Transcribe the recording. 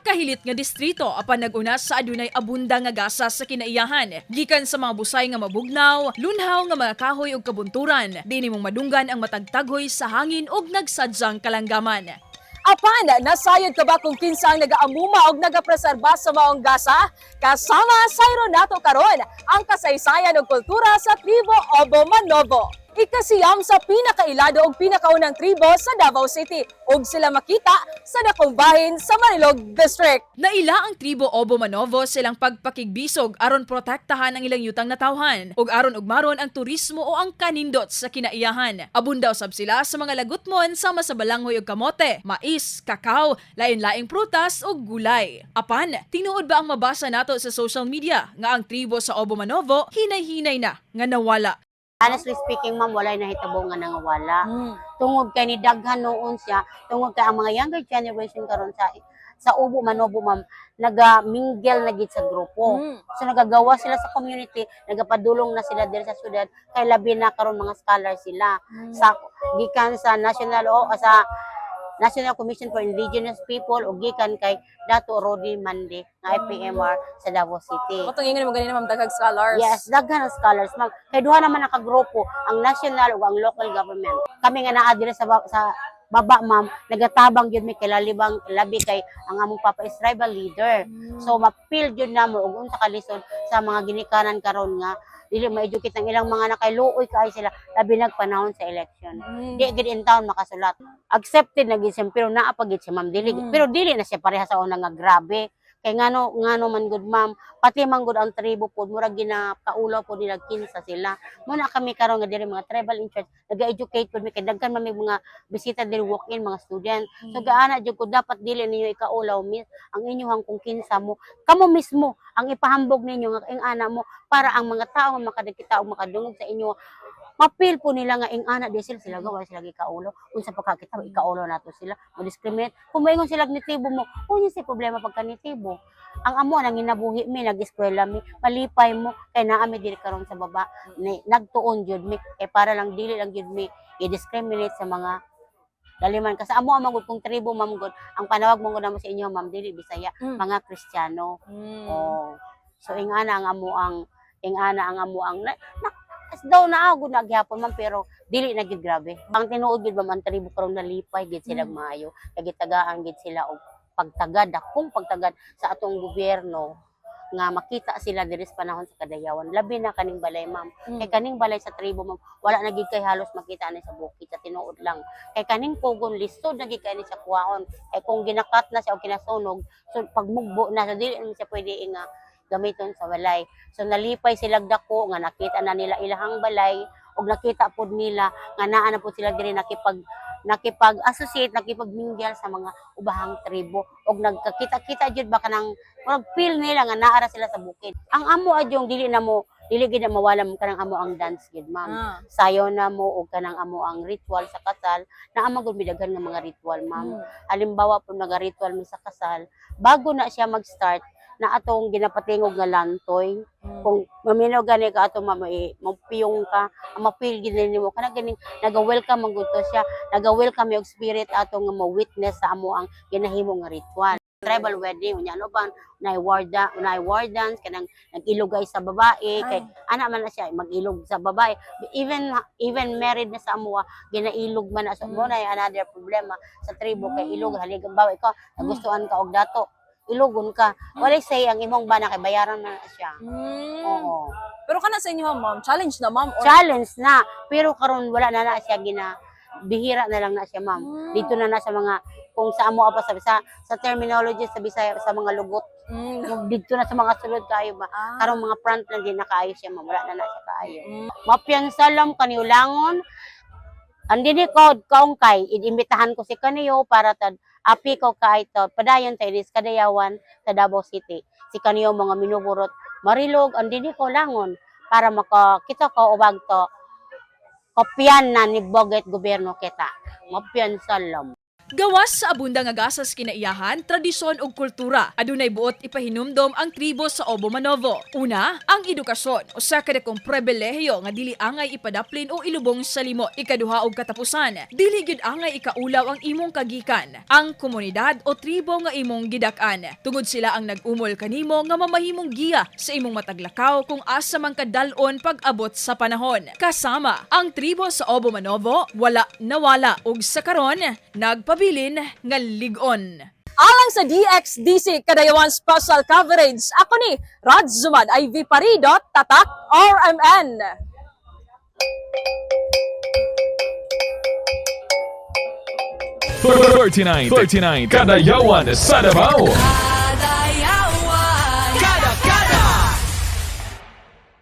Kahilit nga distrito apan nag-una sa adunay abunda nga gasa sa kinaiyahan. Gikan sa mga busay nga mabugnaw, lunhaw nga mga kahoy ug kabunturan, dinhi mong madunggan ang matagtaghoy sa hangin ug nagsadyang kalanggaman. Apan, nasayod ka ba kung kinsa ang nagaamuma og nagapreserba sa maong gasa? Kasama sa nato karon ang kasaysayan ug kultura sa tribo Obo Manobo. Ikasiyam sa pinakailado ug pinakaunang tribo sa Davao City ug sila makita sa dakong bahin sa Marilog District. Naila ang tribo Obo Manobo silang pagpakigbisog aron protektahan ang ilang yutang natawhan ug aron ugmaron ang turismo o ang kanindot sa kinaiyahan. Abunda usab sila sa mga lagutmon sama sa balanghoy ug kamote, mais, kakao, lain-laing prutas ug gulay. Apan, tinuod ba ang mabasa nato sa social media nga ang tribo sa Obo Manobo hinay-hinay na nga nawala? Honestly speaking, ma'am, walay nahitabo nga nangawala. Tungod kay ni daghan noon siya, tungod kay ang mga younger generation karon sa Ubo Manobo, ma'am, naga-mingle na gid sa grupo. So nagagawa sila sa community, nagapadulong na sila diri sa syudad kay labi na karon mga scholar sila. Sa gikan sa national o sa National Commission for Indigenous People o gikan kay Dato Rody Mande nga IPMR sa Davao City. Katong ingon mo ganina, ma'am, daghang scholars. Yes, daghan ang scholars, ma'am. Kay duha naman ang kagrupo, ang national ug ang local government. Kami nga naa diri sa baba, ma'am, nagatabang gyud mi kay lalibang labi kay ang among papa is tribal leader. So mapil gyud namo og unsa ka lisod sa mga ginikanan karon nga dili ma-educate ang ilang mga anak kay luoy kaayo sila, labi nagpanahon sa election. Di gid in town makasulat. Accepted na gid siya pero naa pa gid siya, ma'am, dili pero dili na siya pareha sa una nga grabe. Kay ngano ngano man gud, ma'am, pati man gud ang tribo pod murag ginakaulaw pod nila kinsa sila. Muna kami karon nga diri mga tribal in charge, naga-educate pod mi kay daghan man may mga bisita diri, walk-in mga student. So gaana jud ko, dapat dili ninyo ikaulaw mis ang inyuhang kung kinsa mo. Kamo mismo ang ipahambog ninyo nga ing ana mo para ang mga tao nga makadakita og makadungog sa inyo, mapil po nila nga ing ana di sila sila gawa sila gikaulo. Unsa pa ka kita ikaulo nato sila, mo discriminate kung moingon sila nitibo mo. Unya si problema pagka nitibo ang amo nang ginabuhi mi, nag-eskwela mi, malipay mo kay naa mi diri karon sa baba ni, nagtuon jud mi kay para lang dili lang jud mi i-discriminate sa mga daliman kasi amo ang gud kung tribo, ma'am, gud ang panawag mo gud namo sa inyo, ma'am, dili Bisaya, mga Kristiyano. Oh. So ing ana ang amo ang na as daw na ako nagyapon, ma'am, pero dili na gid grabe. Ang tinuod gid, ma'am, ang tribo karon nalipay gid sila maayo. Kay gitagaan gid sila og pagtagad, dakong pagtagad sa atong gobyerno nga makita sila diri sa panahon sa kadayawan. Labi na kaning balay, ma'am. Kay kaning balay sa tribo, ma'am, wala na gid kay halos makita ni sa bukid sa tinuod lang. Kay kaning pugon lisod na gid kay ni sa kuwaon. Kay kung ginakat na siya o kinasunog, so pagmugbo na, so dili na siya pwede nga gamiton sa balay. So nalipay sila dako nga nakita na nila ilahang balay ug nakita pod nila nga naa na pod sila diri nakipag-associate, nakipag-mingle sa mga ubahang tribo ug nagkakita-kita jud ba kanang murag feel nila nga naa ra sila sa bukid. Ang amo adyong dili na mo dili gid na mawala mo kanang amo ang dance gid, ma'am. Sayo na mo og kanang amo ang ritual sa kasal na amo gud midaghan nga mga ritual, ma'am. Halimbawa po naga-ritual mi sa kasal, bago na siya mag-start na atong ginapatingog nga lantoy. Kung maminaw gani ka ato, ma'am, eh, mapiyong ka, ang mapil gid nimo kana ganing naga-welcome man gud to siya, naga-welcome yung spirit ato nga mo-witness sa amo ang ginahimo nga ritual. Tribal wedding, unya ano ba, na war dance kanang nag-ilugay sa babae kay ana man na siya mag-ilog sa babae, even even married na sa amoa ginailog man na. So mo na yung another problema sa tribo kay ilog haligang bawa ikaw nagustuhan ka og dato, ilogon ka, walay say ang imong bana kay bayaran na siya. Oo. Pero kana sa inyo, ma'am, challenge na, ma'am, or Challenge na, pero karon wala na na siya gina bihira na lang na siya, ma'am. Dito na na sa mga kung sa amo pa sa terminology sa Bisaya, sa mga lugot. Dito na sa mga sulod kayo ba. Karong mga front lang din na kaayo siya, ma'am, wala na na siya kaayo. Mapiansalam kaniyo langon. Andini ko kaungkay, iimbitahan ko si kaniyo para tad api ko kay to padayon ta inis kadayawan sa Davao City. Si kaniyo mga minuburot Marilog, andini ko langon para makakita ko ubag to kopyan na ni Boget gobyerno kita. Mapiansalam. Gawas sa abunda nga gasas kinaiyahan, tradisyon ug kultura, adunay buot ipahinumdom ang tribo sa Obo Manovo. Una, ang edukasyon, usa ka dakong pribilehiyo nga dili angay ipadaplin o ilubong sa limot. Ikaduha og katapusan, dili gyud angay ikaulaw ang imong kagikan, ang komunidad o tribo nga imong gidak-an. Tungod sila ang nag-umol kanimo nga mamahimong giya sa imong mataglakaw kung asa man kadal-on pag-abot sa panahon. Kasama ang tribo sa Obo Manovo, wala nawala ug sa karon nagpabilin nga lig-on. Alang sa DXDC Kadayawan Special Coverage, ako ni Raj Zuman, IV Parido, Tatak, RMN. 39 39 Kadayawan sa Davao.